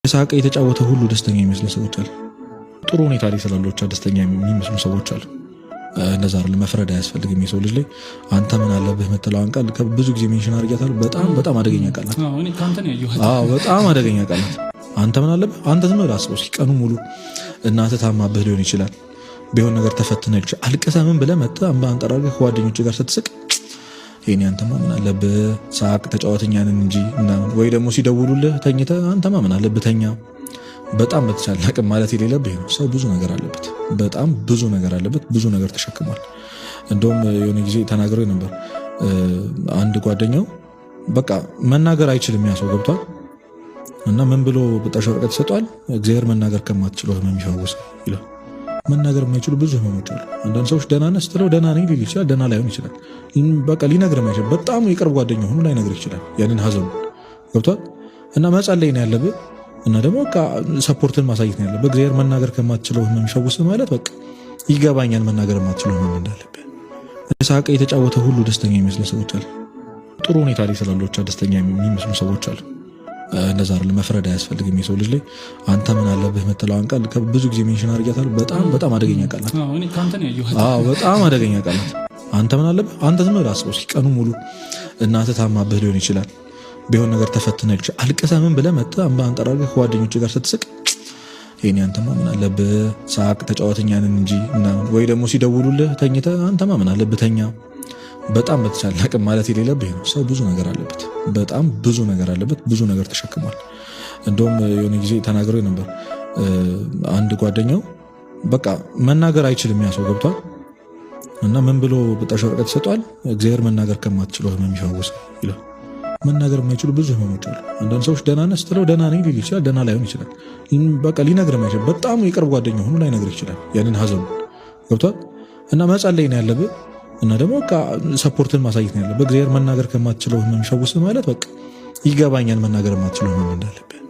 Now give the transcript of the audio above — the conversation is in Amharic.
ሳቀ የተጫወተ ሁሉ ደስተኛ የሚመስሉ ሰዎች አሉ። ጥሩ ሁኔታ ላይ ስላሉ ብቻ ደስተኛ የሚመስሉ ሰዎች አሉ። እንደዛ አይደለም፣ መፍረድ አያስፈልግም። የሰው ልጅ ላይ አንተ ምን አለብህ የምትለዋን ቃል ብዙ ጊዜ mention አድርጊያታለሁ። በጣም በጣም አደገኛ ቃል ናት። አዎ በጣም አደገኛ ቃል ናት። አንተ ምን አለብህ? አንተ ዝም ብለህ አስበው እስኪ ቀኑ ሙሉ እናትህ ታማብህ ሊሆን ይችላል፣ ቢሆን ነገር ተፈትነህ ይችላል። አልቅሰህ ምን ብለህ መጥተህ እንባ አንጠራርገህ ከጓደኞችህ ጋር ስትስቅ ይሄኔ አንተማ ምን አለብህ ሳቅ ተጫወተኛ ነን እንጂ ምናምን፣ ወይ ደግሞ ሲደውሉልህ ተኝተህ አንተማ ምን አለብህ ተኛ። በጣም በተቻለ አቅም ማለት የሌለብህ ነው። ሰው ብዙ ነገር አለበት፣ በጣም ብዙ ነገር አለበት፣ ብዙ ነገር ተሸክሟል። እንደውም የሆነ ጊዜ ተናግሮ ነበር አንድ ጓደኛው፣ በቃ መናገር አይችልም ያ ሰው ገብቷል። እና ምን ብሎ ብጣሽ ወረቀት ይሰጧል? እግዚአብሔር መናገር ከማትችለው ህመም ይፈውስ ይላል። መናገር የማይችሉ ብዙ ህመሞች አሉ። አንዳንድ ሰዎች ደህና ነህ ስትለው ደህና ነኝ ሊል ይችላል፣ ደህና ላይሆን ይችላል። በቃ ሊነግርም አይችልም። በጣም የቅርብ ጓደኛ ሆኖ ላይነግርህ ይችላል ያንን ሀዘኑ ገብቷል። እና መጸለይ ነው ያለብህ እና ደግሞ በቃ support ን ማሳየት ነው ያለብህ። እግዚአብሔር መናገር ከማትችለው ህመም ይፈውስ ማለት በቃ ይገባኛል መናገር የማትችለው ህመም እንዳለብህ። ሳቀ የተጫወተ ሁሉ ደስተኛ የሚመስሉ ሰዎች አሉ። ጥሩ ሁኔታ ላይ ስላሉ ብቻ ደስተኛ የሚመስሉ ሰዎች አሉ። እንደዛ አይደለም፣ መፍረድ አያስፈልግም። የሰው ልጅ ላይ አንተ ምን አለብህ የምትለዋን ቃል ብዙ ጊዜ mention አድርጊያታለሁ። በጣም በጣም አደገኛ ቃል ናት። አዎ በጣም አደገኛ ቃል ናት። አንተ ምን አለብህ? አንተ ዝም ብለህ አስበው እስኪ ቀኑ ሙሉ እናትህ ታማብህ ሊሆን ይችላል፣ ቢሆን ነገር ተፈትነህ ይችላል። አልቅሰህ ምን ብለህ መጥተህ እንባ አንጠራርገህ ከጓደኞችህ ጋር ስትስቅ ይሄኔ አንተማ ምን አለብህ ሳቅ ተጫወተኛ ነን እንጂ ምናምን፣ ወይ ደግሞ ሲደውሉልህ ተኝተህ አንተማ ምን አለብህ ተኛ። በጣም በተቻለ አቅም ማለት የሌለብህ ነው። ሰው ብዙ ነገር አለበት፣ በጣም ብዙ ነገር አለበት፣ ብዙ ነገር ተሸክሟል። እንደውም የሆነ ጊዜ ተናግሮ ነበር አንድ ጓደኛው፣ በቃ መናገር አይችልም ያ ሰው ገብቷል። እና ምን ብሎ ብጣሽ ወረቀት ይሰጧል? እግዚአብሔር መናገር ከማትችለው ህመም ይፈውስ ይላል። መናገር የማይችሉ ብዙ ህመሞች አሉ። አንዳንድ ሰዎች ደህና ነህ ስትለው ደህና ነኝ ሊል ይችላል፣ ደህና ላይሆን ይችላል። በቃ ሊነግርም አይችልም። በጣም የቅርብ ጓደኛ ሆኖ ላይነግርህ ይችላል ያንን ሀዘኑ ገብቷል። እና መጸለይ ነው ያለብህ እና ደግሞ በቃ support ን ማሳየት ነው ያለብህ። እግዚአብሔር መናገር ከማትችለው ህመም ይፈውስ ማለት በቃ ይገባኛል መናገር የማትችለው ህመም እንዳለብህ።